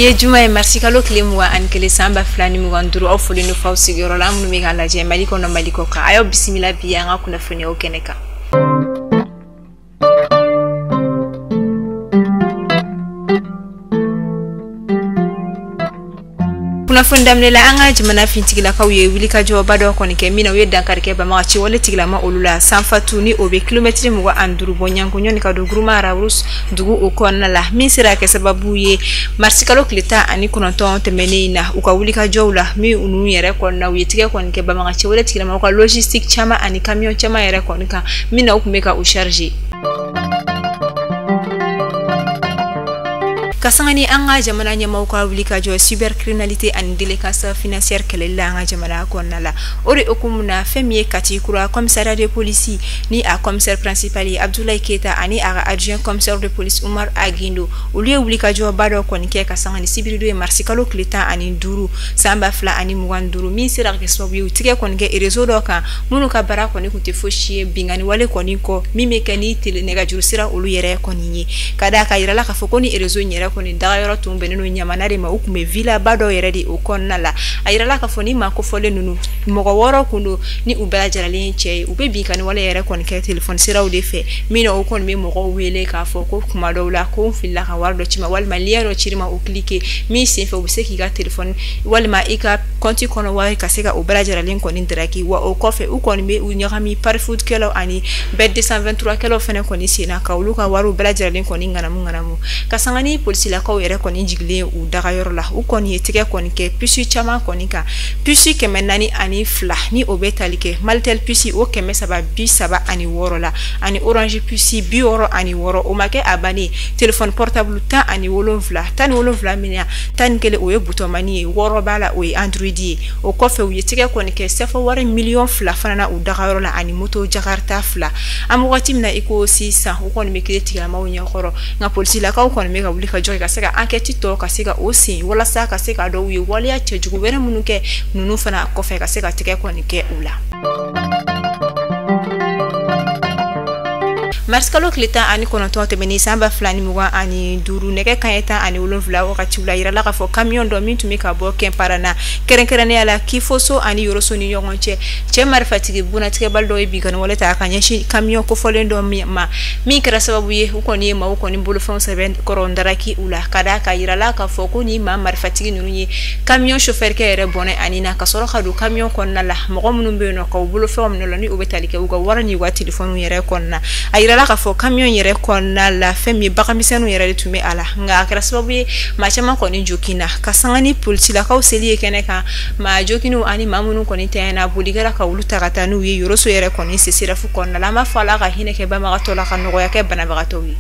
Bi ye juma ye, marisikalo tile 21, san 2025. Aw folen don faw sigiyɔrɔ la, an minnu bɛ k'a lajɛ Mali kɔnɔ, Mali kɔ kan, a y'aw bisimila bi an ka kunnafoniyaw kɛnɛ kan. Kunnafoni daminɛ la, an ka jamana fintigilakaw ye wulikajɔba dɔ kɔni kɛ min na u ye dankari kɛ banbagaci wale tigilama olu la Sanfatu, ni o bɛ kilomɛtiri 25 bɔ Ɲankuɲɔni ka don Guruma Rawurus dugu o kɔnɔna la, min sera kɛ sababu ye marisikalo tile 19 tɛmɛnen in na, u ka wulikajɔw la min ninnu yɛrɛ kɔnɔna, u ye tigɛ kɔni kɛ banbagaci wale tigilama u ka logistique caman ani camion caman yɛrɛ kɔni kan min na u tun bɛ ka u charger. Ka sanga ni an ka jamana ɲɛmaaw ka wulikajɔ cybercriminalité ani délinquance financière kɛlɛli la an ka jamana kɔnɔna la, o de hukumu na, fɛn min ye Kati kura commissariat de police ni a commissaire principal ye Abdoulaye Keita ani a ka adjoint commissaire de police Umar Agindo, olu ye wulikajɔba dɔ kɔni kɛ ka sanga ni sibiridon ye, marisikalo tile 15, san 2025, min sera ka kɛ sababu ye u tigɛ kɔni kɛ réseau dɔ kan minnu ka baara kɔni tun tɛ fosi ye binkanni wale kɔni kɔ min bɛ kɛ ni télé nɛgɛjuru sira olu yɛrɛ kɔni ye. Ka d'a kan, yirala k'a fɔ ko ni réseau in yɛrɛ kɔni dagayɔrɔ tun bɛnnen don Ɲamana de ma, u tun bɛ villa ba dɔ yɛrɛ de o kɔnɔna la. A yirala k'a fɔ ni maa kofɔlen ninnu, mɔgɔ 6 kun don, ni u bɛɛ lajɛlen ye cɛ ye. U bɛ binkanni wale yɛrɛ kɔni kɛ telefɔni siraw de fɛ, min na o kɔni bɛ mɔgɔw wele k'a fɔ ko kuma dɔw la ko n filila ka wari dɔ ci ma walima lien dɔ ci ma, o cliquer min senfɛ u bɛ se k'i ka telefɔni walima i ka compte kɔnɔ wari ka se ka o bɛɛ lajɛlen kɔni daraki. Wa o kɔfɛ, u kɔni bɛ u ɲagami pari foot kɛlaw ani bet 223 kɛlaw fɛnɛ kɔni sen na ka olu ka wariw bɛɛ lajɛlen kɔni ŋanamu ŋanamu. Ka sanga ni polisilakaw yɛrɛ kɔni jigilen u dagayɔrɔ la, u kɔni ye tigɛ kɔni kɛ puce caman kɔni kan, puce 402, ni o bɛ tali kɛ Malitel puce o 336 la ani Orange puce 66. O ma kɛ a bannen, téléphone portable 17, 17 min na, 11 o ye butɔmani ye, 6 b'a la o ye Android ye. O kɔfɛ, u ye tigɛ kɔni kɛ CFA wari miliyɔn 2 fana na u dagayɔrɔ la ani moto Jakarta 2. An bɛ waati min na i ko sisan, u kɔni bɛ kiiri tigilamaw ɲɛkɔrɔ, nka polisilakaw kɔni bɛ ka wuli ka jɔ ka se ka enquête tɔ ka se ka o sen walasa ka se ka dɔn u ye waleya cɛjugu wɛrɛ minnu kɛ ninnu fana kɔfɛ, ka se ka tigɛ kɔni kɛ u la. Marisikalo tile 19 tɛmɛnen, san 2025, nɛgɛ kanɲɛ 17 wagatiw la, yirala k'a fɔ camion dɔ min tun bɛ ka bɔ Kɛnparana, kɛrɛnkɛrɛnnenya la Kifoso ani Yoroso ni ɲɔgɔn cɛ, cɛ marifatigi bunnatigɛbali dɔ ye binkanni wale ta ka ɲɛsin camion kofɔlen dɔ ma, min kɛra sababu ye u kɔni ye maaw kɔni bolofɛnw sɛbɛn kɔrɔ daraki u la. Ka d'a kan, yirala k'a fɔ ko ni maa marifatigi ninnu ye camion chauffeur kɛ yɛrɛ bɔnɛ ani na ka sɔrɔ ka don camion kɔnɔna la, mɔgɔ minnu bɛ yen nɔ k'u bolofɛnw minɛ la, ni u bɛ tali kɛ u ka wari ni u ka telefɔniw yɛrɛ kɔnɔna. A yirala k'a fɔ camion yɛrɛ kɔnɔna la, fɛn min ye baganmisɛnninw yɛrɛ de tun bɛ a la, nka a kɛra sababu ye maa caman kɔni joginna. Ka sanga ni polisilakaw seli ye kɛnɛ kan, maa joginw ani maa minnu kɔni tanyana, boli kɛra ka olu ta ka taa n'u ye Yoroso yɛrɛ kɔni CSRéf kɔnɔna la. An b'a fɔ Ala ka hinɛ kɛ banbagatɔ la, ka nɔgɔya kɛ banabagatɔw ye.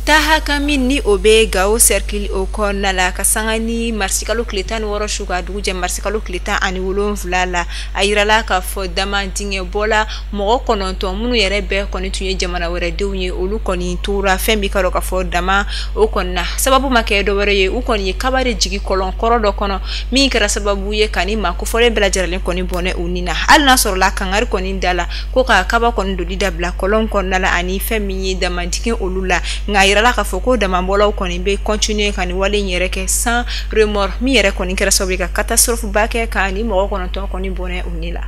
Taha min ni o bɛ Gawo cercle o kɔnɔna la, ka sanga ni marisikalo tile 16 su ka dugu jɛ marisikalo tile 17 la, a yirala k'a fɔ dama dingɛ bɔla mɔgɔ 9 minnu yɛrɛ bɛɛ kɔni tun ye jamana wɛrɛdenw ye, olu kɔni tora fɛn min ka dɔn k'a fɔ dama o kɔni na. Sababu ma kɛ dɔwɛrɛ ye, u kɔni ye kaba de jigi kɔlɔn kɔrɔ dɔ kɔnɔ min kɛra sababu ye ka ni maa kofɔlen bɛɛ lajɛlen kɔni bɔnɛ u ni na, hali n'a sɔrɔla kangari kɔni da la ko ka kaba kɔni doli dabila kɔlɔn kɔnɔna la ani fɛn min ye dama dingɛ olu la. Nka a yirala k'a fɔ ko damabɔlaw kɔni bɛ continuer ka nin wale in yɛrɛ kɛ sans remords, min yɛrɛ kɔni kɛra sababu ye ka catastrophe ba kɛ ka ni mɔgɔ 9 kɔni bɔnɛ u ni la.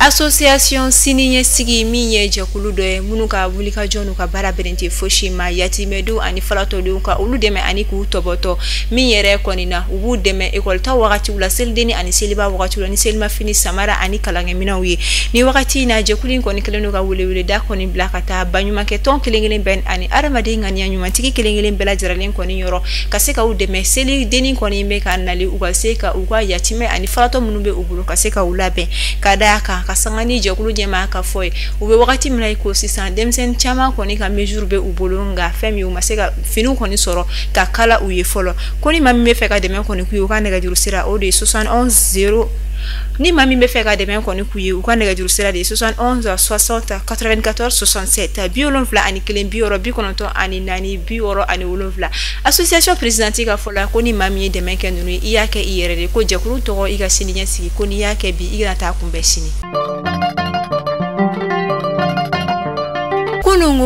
Association siniɲɛsigi, min ye jɛkulu dɔ ye minnu ka wulikajɔ n'u ka baara bɛnnen tɛ fosi ma yatimɛdenw ani falatɔdenw, ka olu dɛmɛ ani k'u tɔbɔtɔ, min yɛrɛ kɔni na u b'u dɛmɛ ekɔli ta wagatiw la, selidenni ani seliba wagatiw la, ni selimafini, samara ani kalankɛminɛnw ye. Ni wagati in na, jɛkulu in kɔni kɛlen don ka weleweleda kɔni bila ka taa baɲumankɛ tɔn kelen kelen bɛɛ ani adamaden ŋaniya ɲumantigi kelen kelen bɛɛ lajɛlen kɔni yɔrɔ, ka se ka u dɛmɛ selidenni kɔni bɛ ka nali, u ka se ka u ka yatimɛ ani falatɔ minnu bɛ u bolo, ka se ka u labɛn. Ka d'a kan, ka sanga ni jɛkulu ɲɛmaa ka fɔ ye, u bɛ wagati min na i ko sisan, denmisɛnnin caman kɔni ka mesure bɛ u bolo, nka fɛn min u ma se ka finiw kɔni sɔrɔ ka kala u ye fɔlɔ. Ko ni maa min bɛ fɛ ka dɛmɛ kɔni k'u ye, u ka nɛgɛjuru sira o de ye 71 0, ni maa min bɛ fɛ ka dɛmɛ kɔni k'u ye, u ka nɛgɛjuru sira de ye 71 60 94 67, 71 60 94 67. Association présidente ka fɔ la, ko ni maa min ye dɛmɛ kɛ ninnu ye, i y'a kɛ i yɛrɛ de ko jɛkulu tɔgɔ i ka sini ɲɛsigi, ko n'i y'a kɛ bi, i kana taa kunbɛn sini.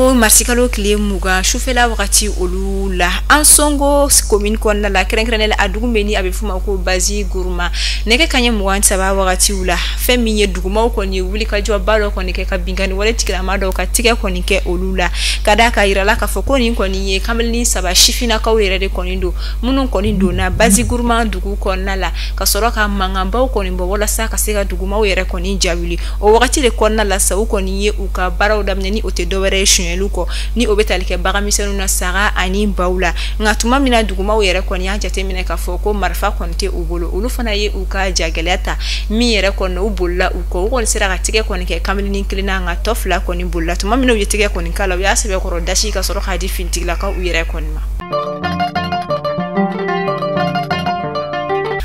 Kunungo marisikalo tile 20 sufɛla wagati olu la Ansongo commune kɔnɔna la, kɛrɛnkɛrɛnnenya la a dugu bɛ ni a bɛ f'o ma ko Bazi Guruma, nɛgɛ kanɲɛ 23 wagatiw la, fɛn min ye dugumaw kɔni ye wulikajɔba dɔ kɔni kɛ ka binkanni wale tigilama dɔw ka tigɛ kɔni kɛ olu la, ka d'a kan yirala k'a fɔ ko nin kɔni ye kameleni 3 sifinnakaw yɛrɛ de kɔni don, minnu kɔni donna Bazi Guruma dugu kɔnɔna la ka sɔrɔ ka mankanbaw kɔni bɔ walasa ka se ka dugumaw yɛrɛ kɔni jawuli. O wagati de kɔnɔna la sa, u kɔni ye u ka baaraw daminɛ ni o tɛ dɔwɛrɛ ye sonyɛliw kɔ, ni o bɛ tali kɛ baganmisɛnninw na, saga ani baw la. Nka tuma min na dugumaw yɛrɛ kɔni y'a jateminɛ k'a fɔ ko marifa kɔni tɛ u bolo, olu fana ye u ka jagɛlɛya ta min yɛrɛ kɔni u bolila u kɔ, u kɔni sera ka tigɛ kɔni kɛ kameleni kelen na, nka tɔ 2 kɔni bolila. Tuma min na u ye tigɛ kɔni k'a la, u y'a sɛbɛkɔrɔ dasi ka sɔrɔ k'a di finitigilakaw u yɛrɛ kɔni ma.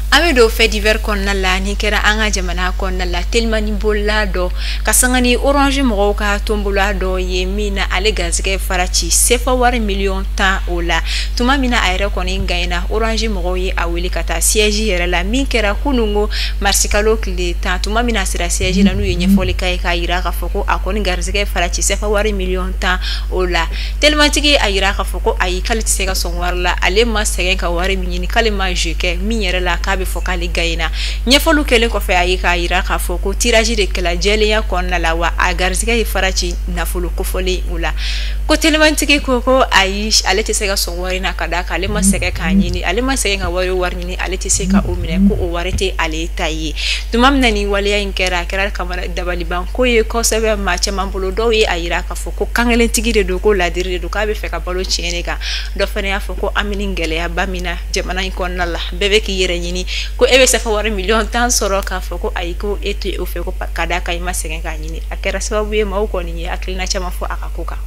An bɛ don fait divers kɔnɔna la, ni kɛra an ka jamana kɔnɔna la, telimani bolila dɔ ka sanga ni Orange mɔgɔw ka tombola dɔ ye min na ale garisɛgɛ fara ci sefa wari miliyɔn 10 o la. Tuma min na a yɛrɛ kɔni gagné, Orange mɔgɔw ye a wele ka taa siège yɛrɛ la min kɛra kunungo marisikalo tile 10. Tuma min na a sera siège la, n'u ye ɲɛfɔli k'a ye k'a yira k'a fɔ ko a kɔni garisɛgɛ fara ci sefa wari miliyɔn 10 o la. Telimantigi a yira k'a fɔ ko ayi, k'ale tɛ se ka sɔn wari la, ale ma sɛgɛn ka wari min ɲini, k'ale ma jeu kɛ min yɛrɛ la k'a bɛ fɔ k'ale gagné. Ɲɛfɔliw kɛlen kɔfɛ, a ye k'a yira k'a fɔ ko tirage de kɛla jɛlenya kɔnɔna la, wa a garisɛgɛ ye fara ci nafolo kofɔlen o la. Ko telimantigi ko ko ayi, ale tɛ se ka sɔn wari na ka d'a kan ale ma sɛgɛn k'a ɲini, ale ma sɛgɛn ka wari ɲini, ale tɛ se ka o minɛ, ko o wari tɛ ale ta ye. Tuma min na nin waleya in kɛra, a kɛra dabaliban ko ye kosɛbɛ maa caman bolo. Dɔw ye a yira k'a fɔ ko kankelentigi de don, ko ladiri de don, k'a bɛ fɛ ka balo tiɲɛ de kan. Dɔ fana y'a fɔ ko an bɛ nin gɛlɛyaba min na jamana in kɔnɔna la, bɛɛ bɛ k'i yɛrɛ ɲini, ko e bɛ sefa wari miliyɔn 10 sɔrɔ k'a fɔ ko ayi, ko e tɛ o fɛ, ko ka d'a kan i ma sɛgɛn k'a ɲini. A kɛra sababu ye maaw kɔni ye hakilina caman fɔ a ka ko kan.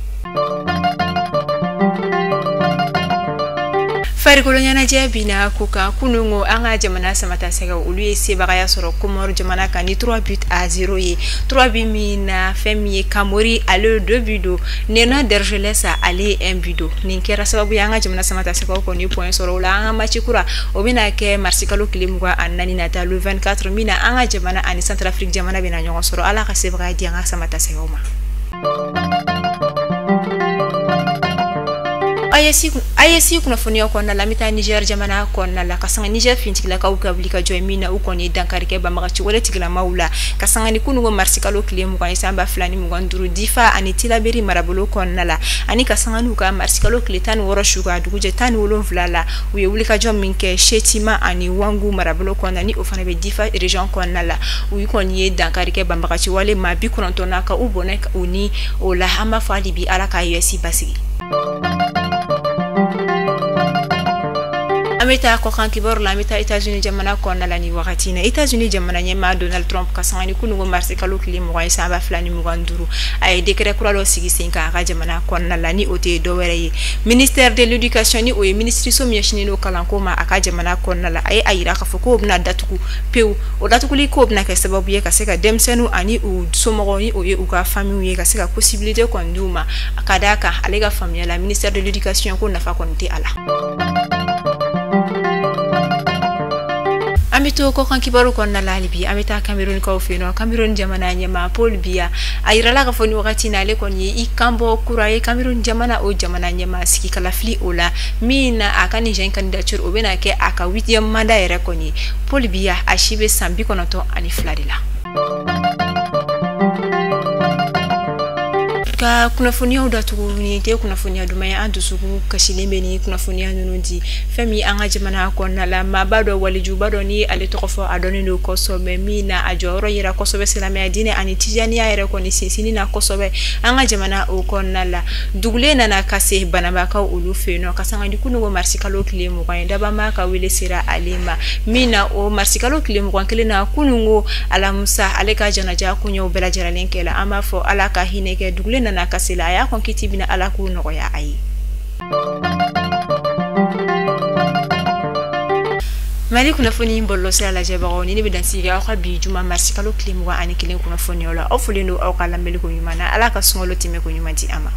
Farikolo ɲɛnajɛ binna ko kan kunungo, an ka jamana samatasɛgɛw olu ye sebagaya sɔrɔ Komoro jamana kan ni 3 buts à 0 ye. 3 buts min na fɛn min ye Kamori ale ye 2 buts don, Nena Dergelès ale ye 1 but don. Nin kɛra sababu ye an ka jamana samatasɛgɛw kɔni point sɔrɔ o la. An ka match kura o bɛna kɛ marisikalo tile 24 nata le 24 min na an ka jamana ani Centrafrique jamana bɛna ɲɔgɔn sɔrɔ. Ala ka sebagaya di an ka samatasɛgɛw ma. AES kunnafoniya kɔnɔna la, an bɛ taa Niger jamana kɔnɔna la ka sanga Niger finitigilakaw ka wulikajɔ ye min na u kɔni ye dankari kɛ banbagaci wale tigilamaw la ka sanga ni kunungo marisikalo tile 20 ye san 2025 Difa ani Tilaberi marabolo kɔnɔna la, ani ka sanga n'u ka marisikalo tile 16 su ka dugujɛ 17 la, u ye wulikajɔ min kɛ Setima ani Wangu marabolo kɔnɔna, ni o fana bɛ Difa région kɔnɔna la. U kɔni ye dankari kɛ banbagaci wale maa 90 na ka u bɔnɛ u ni o la. An b'a fɔ hali bi Ala ka AES basigi. An bɛ taa kɔkan kibaru la, an bɛ taa États-Unis jamana kɔnɔna la nin wagati in na. États-Unis jamana ɲɛmaa Donald Trump ka sanga ni kunungo marisikalo tile 20 ye san 2025, a ye décret kura dɔ sigi sen kan a ka jamana kɔnɔna la, ni o tɛ dɔwɛrɛ ye ministère de l'éducation, ni o ye minisiriso min ɲɛsinnen don kalanko ma a ka jamana kɔnɔna la. A ye a yira k'a fɔ k'o bɛna datugu pewu. O datuguli ko bɛna kɛ sababu ye ka se ka denmisɛnninw ani u somɔgɔw, ni o ye u ka famille ye, ka se ka possibilité kɔni d'u ma, ka d'a kan ale ka faamuya la ministère de l'éducation ko nafa kɔni tɛ a la. An bɛ to kɔkan kibaru kɔnɔna la hali bi, an bɛ taa Camerounkaw fɛ yen nɔ. Cameroun jamana ɲɛmaa Paul Biya a yirala k'a fɔ nin wagati in na ale kɔni ye i kanbɔ kura ye Cameroun jamana o jamana ɲɛmaa sigi kalafili o la min na a ka nin jeune candidature o bɛna kɛ a ka 8e mandat yɛrɛ kɔni ye. Paul Biya a si bɛ san 92 de la. Ka kunnafoniyaw datugu ni tɛ kunnafoniya duman ye, an dusukun kasilen bɛ ni kunnafoniya ninnu di. Fɛn min an ka jamana kɔnɔna la, maaba dɔ walijuba dɔ ni ale tɔgɔ fɔ a dɔnnen don kosɛbɛ, min na a jɔyɔrɔ yira kosɛbɛ silamɛya diinɛ ani tijaniya yɛrɛ kɔni sinsinni na kosɛbɛ an ka jamana o kɔnɔna la. Dugulen nana ka se banabakaw olu fɛ yen nɔ ka sanga ni kunungo marisikalo tile 20 ye, dabama ka wele sera ale ma min na o marisikalo tile 21 na kunungo alamusa ale ka janaja koɲɛw bɛɛ lajɛlen kɛla. An b'a fɔ Ala ka hinɛ kɛ dugulen nana ka se la, a y'a kɔn kiti bɛna Ala k'o nɔgɔya a ye. Mali kunnafoni bɔlɔlɔsira lajɛbagaw, ni ne bɛ dansigi aw ka bi juma marisikalo tile 21 kunnafoniyaw la. Aw folen don aw ka lamɛnni ko ɲuman na. Ala ka sunkalo tɛmɛ ko ɲuman di an ma.